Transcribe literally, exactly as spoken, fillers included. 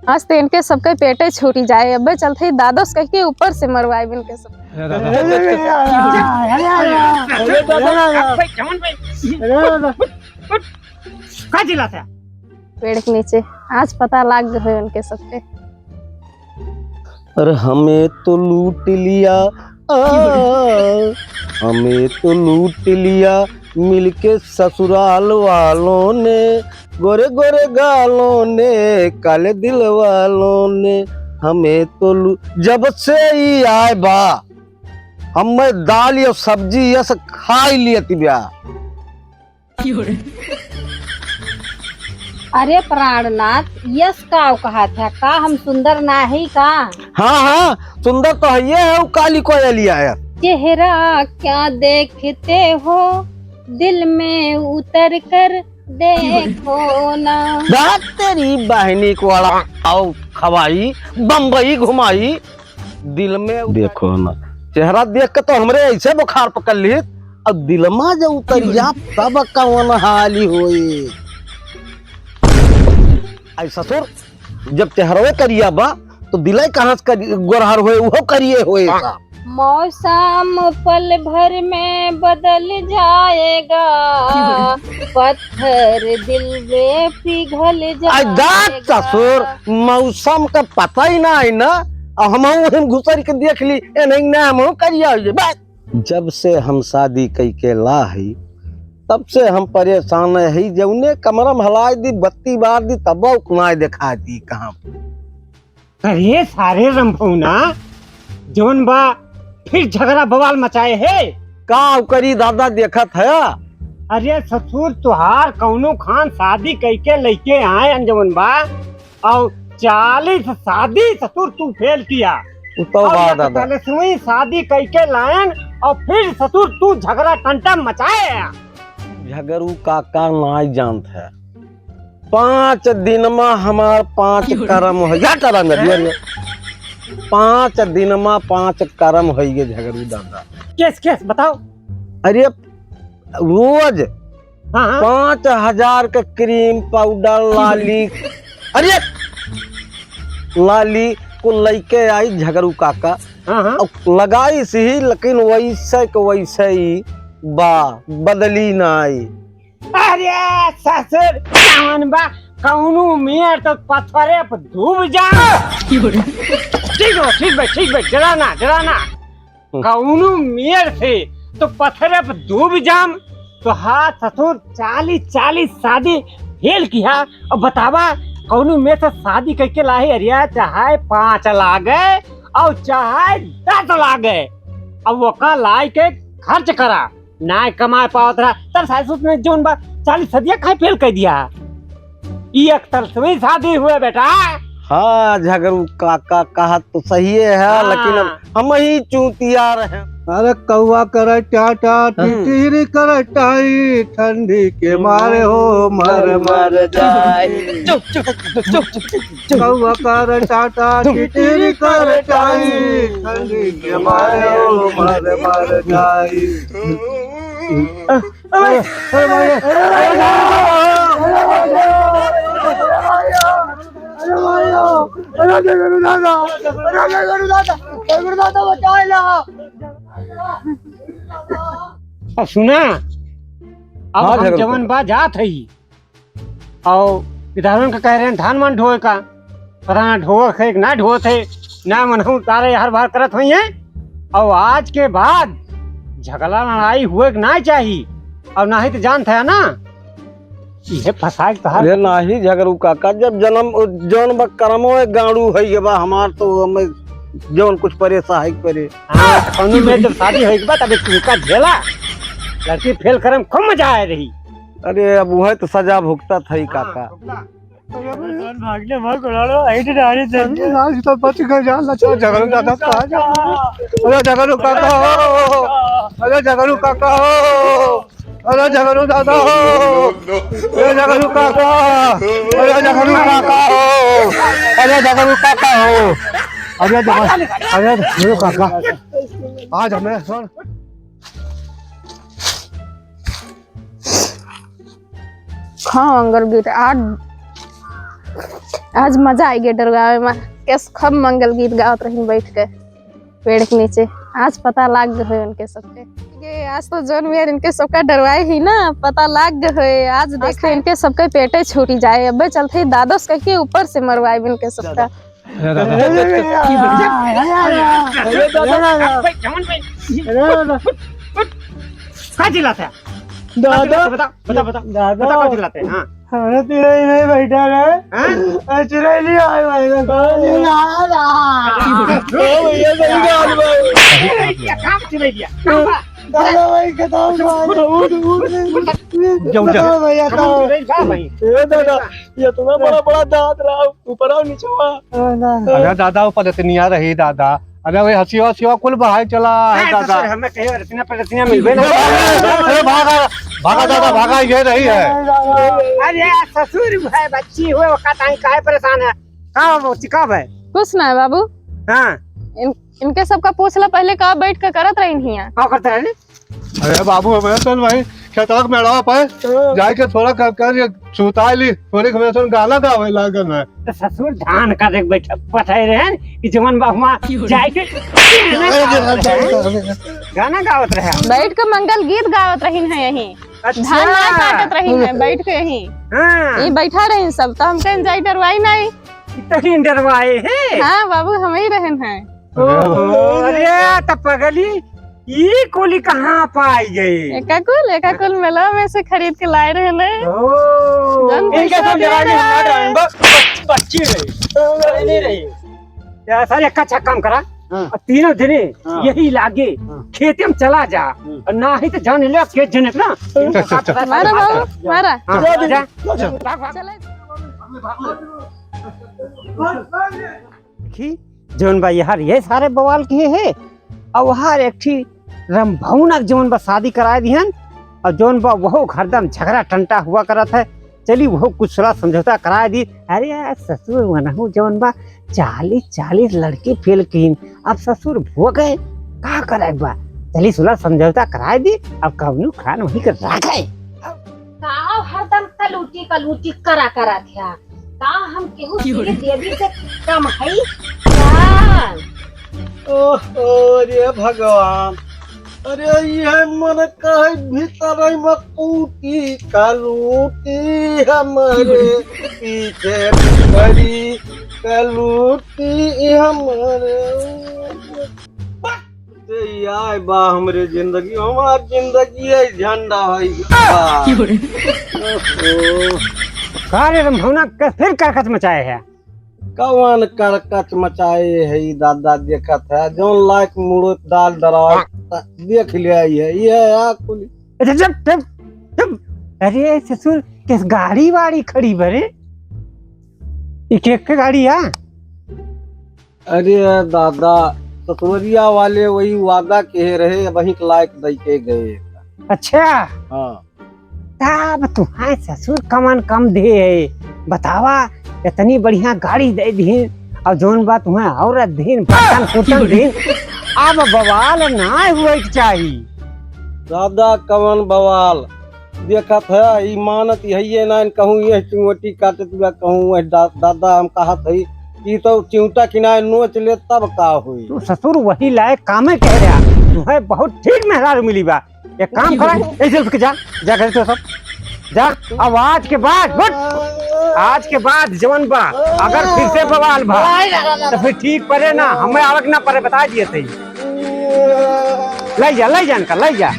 आज तो इनके सबके पेटे छूटी जाए। अबे चलते ही दादोस कह के ऊपर से मरवाए इनके सब। का चिल्लाता है? पेड़ के नीचे। आज पता लाग गए उनके सबके। अरे हमें तो लूट लिया, आ, हमें तो लूट लिया मिलके ससुराल वालों ने, गोरे गोरे गालों ने, काले दिल वालों ने, हमें तो लू-, जब से ई आए बा, हमें दाल या सब्जी यस खाई लियत ब्या। अरे प्राणनाथ, यस का कहत है? का हम सुंदर ना है का? हाँ, हाँ, सुंदर तो है, ये है, वो काली कोयलिया है। चेहरा क्या देखते हो, दिल में उतर कर देखो ना। बात तेरी बहनी को अड़ा, आओ खवाई, बम्बई घुमाई। दिल में उतर देखो ना। चेहरा देख के तो हमरे ऐसे बुखार पकड़ ली, अब दिल में जो उतर जा, तब कौन हाली होई। आई ससुर, जब चेहरवे करिया बा, तो दिले कहाँ से करि-, गोरहर होए, उहो करिए होए साहब। मौसम पल भर में बदल जाएगा, पत्थर दिल में पिघल जाएगा। आई दांत ससुर, मौसम का पता ही ना है ना। अब हम वहीं घुसर के देख ली, ए नहीं ना, हम करिया हो जाए, बस। जब से हम शादी कई के ला हई, तब से हम परेशान हई। जौने कमरा में हलाई दी, बत्ती बार दी, तब उकनाए दिखा दी कहाँ। अरे सारे रंभौना, जौन बा, फिर झगड़ा बवाल मचाए है। का करी दादा, देखत है। अरे ससुर, तुहार कौनो खान शादी कई के लइके आए हैं जौन बा, और चालीस शादी ससुर तू फेल किया। उ तो और बा एक दादा। पहले से ही शादी कई के लायन और फिर ससुर तू झगड़ा टंटा मचाए। झगड़ू काका नाई जानत है। पाँच दिन मा हमार पाँच करम हो, या करम है, ये, ये। पाँच दिन मा पाँच करम होइगे झगड़ू दादा। केस, केस, बताओ। अरे रोज हाँ, हाँ। पाँच हजार के क्रीम पाउडर लाली, अरे लाली को लइके आई झगड़ू काका। हाँ, हाँ। अब लगाई सी, लेकिन वैसे के वैसे ही बा, बदली ना आई। अरे ससुर, जवन बा, कौनो मेर तो पत्थरे पर डूब जा। ठीक बा, ठीक बा, ठीक बा, डरा ना, डरा ना। कौनो मेर से तो पत्थरे पर डूब जाम। तो हाँ ससुर, चालीस, चालीस शादी फेल किया। अब बतावा, कौनो मेर से शादी कइके लाही, अरिया चाहे पाँच लागे और चाहे दस लागे, अब ओका लाई के खर्च करा। नाय कमाए पावत रहा, तब सासुत में जौन बा, चालीस सदिया खाए फेल कर दिया। ई एक तरफी शादी हुए बेटा। हाँ, झगड़ू काका कहत तो सही है, हाँ। लेकिन अब हम ही चूतिया रहे। अरे कौआ करे टाटा, हाँ। टिटहिरी करे टाई, ठंडी के मारे हो मर मर जाए। चुप, चुप, चुप, चुप, चुप, चुप। कौआ करे टाटा, टिटहिरी करे टाई, ठंडी के मारे हो मर मर जाए। अरे, अरे भाई, अरे भाई, अरे भाई, अरे भाई, अरे भाई, अरे भाई, अरे भाई, अरे भाई, अरे भाई, अरे भाई, अरे भाई, अरे भाई, अरे भाई, अरे भाई, अरे भाई, बचाए ला। अब सुना, अब हाँ, हम झगड़ू जवन बा जात हई, और विधावन का कह रहे हैं धान मान ढोए का, पता ना ढोए थे कि ना ढोए थे, ना मनहू तारे हर बार करत हुई हैं। और आज के बाद झगड़ा लड़ाई हुए के ना चाही, और ना ही तो जानत है ना, ये फंसाए के तहार। ये नाही झगड़ू काका, जब जन्म जौन बा करमो एक गाड़ू है ये बा हमार, तो हमें जौन कुछ परे सहायक परे। हाँ, कौनो में जब शादी होई के बाद, तब तुमका झेला। लड़की फेल करे में खूब मजा आए रही। अरे, अब वह तो सजा भुगतत है, हाँ, काका। भुगता। कौन भागले भाग उड़ालो, ऐसे डाली दे। अरे, आज तो बच गए जान, अच्छा, झगड़ू दादा कहाँ जा? अरे, झगड़ू काका हो, अरे, झगड़ू काका हो, अरे, झगड़ू दादा हो, अरे, झगड़ू काका, अरे, झगड़ू काका हो, अरे, झगड़ू काका हो, अरे, झगड़ू, अरे, झगड़ू काका, आज हमें सुन। खाओ अंगर गिर आज। आज मजा आइ गए डरवावे मा। केस खूब मंगल गीत गावत रहिन बैठ के पेड़ के नीचे। आज पता लाग गए होए उनके सबके। ये आज तो जौन भी यार इनके सबका डरवाए ही ना, पता लाग गए होए। आज आज देखा तो इनके सबके पेटे छूटी जाए। अबे चलते ही दादोस कह के ऊपर से मरवाए इनके सबका। अरे दादा। अरे दादा। का चिल्लाता है? दादा। बता, बता, बता, बता। दादा। बता, का चिल्लाते हैं? हाँ। हमारा तेरा ही नहीं बैठा रहे। हाँ? अरे चुराई लिया है भाई, मैं कहा नहीं। दादा। ओ भैया, सही बात भाई। अरे, ये काम चुराई लिया। काम बा। दादा भाई, खत्म उठ, उठ, उठ, उठ। उठ, उठ। जा, उठ, जा। खत्म भैया, खत्म। चुराई बा भाई। ए दादा, ये इतना बड़ा, बड़ा दांत रहा, ऊपर और नीचे हुआ। हाँ, दादा। अरे दादा, ऊपर इतनी आ रही दादा। अरे वही हसीवा सीवा कुल बहाई चला है दादा। ससुर, हमें कहीं रचना पर रचना मिलबे ना। अरे भागा, भागा दादा, भागा, ये रही है। अरे यार, ससुर है, बच्ची हुए, वो का ताई काहे परेशान है? का बच्ची, का है? कुछ ना है बाबू। हाँ। इन, इनके सबका पूछ ला पहले, का बैठ के करत रही हियाँ? का करते रहे? अरे बाबू, हमें तो वही खेतवा के मेड़वा पर हाँ। जाए के थोड़ा कर, कर ये सुताई ली, थोड़ी हमें सुन गाना गावे लागल है। तो ससुर धान का देख बैठा, पठाए रहे हैं कि जवन बाबुआ जाए के गाना गावत रहे। गाना गावत रहे। बैठ के मंगल गीत गावत रही है यहीं। अच्छा। धान ना काटत रही है, बैठ के यहीं। हाँ। ये बैठा रही सब, तो हम कहें जाई डरवाई नहीं। इतनी डरवाए हैं? हाँ बाबू, हम ही रहन हैं। ओहो, अरे त पगली, ई कुली कहाँ पाई गई? एका कुल, एका कुल मेला में से खरीद के लाए रहे ने। ओ, जन इनके पैसा सब दे जवानी रहा हम ना है। डालेंगे, बस बच्ची रही, नहीं रही। यार सारे एक अच्छा काम करा, हाँ। और तीनों जने हाँ। यही लागे हाँ। खेते में चला जा, हाँ। और ना ही तो जान ले के जने ना। चल, चल, चल। मारा बाबू, मारा। हाँ, जा, जा। जा, जा। भाग, भाग। चले। देखी, जौन बा यार, ये सारे बवाल किहे है, और वहाँ एक ठी रंभौना के जौन बा शादी कराए दिहन, और जौन बा वहो हरदम झगड़ा टंटा हुआ करत है। चली वहो कुछ सुलह समझौता कराए दी। अरे यार ससुर, वनहु जौन बा चालीस चालीस लड़की फेल कीन, अब ससुर भोगे का करे बा, चली सुलह समझौता कराए दी, अब कवनो खान वहीं के राखे। का हरदम कलूटी कलूटी करा करा ध्या? का हम केहू के देवी से कम हई? का? ओहो रे भगवान, अरे ये मन कहे भीतर में कूटी कलूटी हमरे पीछे पड़ी कलूटी हमरे। ए, आय बा हमरे जिंदगी, हमार जिंदगी है झंडा है बा। ओहो। का रे रंभौना के फिर करकच मचाए है? कवन करकच मचाए है ई दादा, देखत है जौन लायक मुड़ो दाल डराए देख ले आई है, ये है आ कुली। अच्छा, चुप, चुप, चुप। अरे ससुर, किस गाड़ी वाड़ी खड़ी बरे? एक, एक गाड़ी आ? अरे दादा, ससुरिया वाले वही वादा किहे रहे, वही के लायक दई के गए। अच्छा। हाँ। तब तुहां ससुर कमन कम दे है, बतावा, इतनी बढ़िया गाड़ी दे दीन, और जौन बा तुहां औरत दीन, बर्तन कुर्तन दीन, अब बवाल ना हुए के चाही। दादा, कवन बवाल? देखत है, ई मानत हइये ना, कहूँ ये चिंवटी काटत बा, कहूँ वह दा-, दादा हम कहत हई, ई तो चिंवटा किनारे नोच ले तब का होई। तू ससुर वही लायक कामे कह रहा, तुहे बहुत ठीक मेहरारू मिली बा। एक काम करा, ऐसे उठ के जा, जा घर से सब, जा। अब आज के बाद, उठ, आज के बाद जवन बा, अगर फिर से बवाल भा, तो फिर ठीक पड़े ना, हमें आवक ना पड़े, बता दिए थे। लई जा, लई जा इनका, लई जा।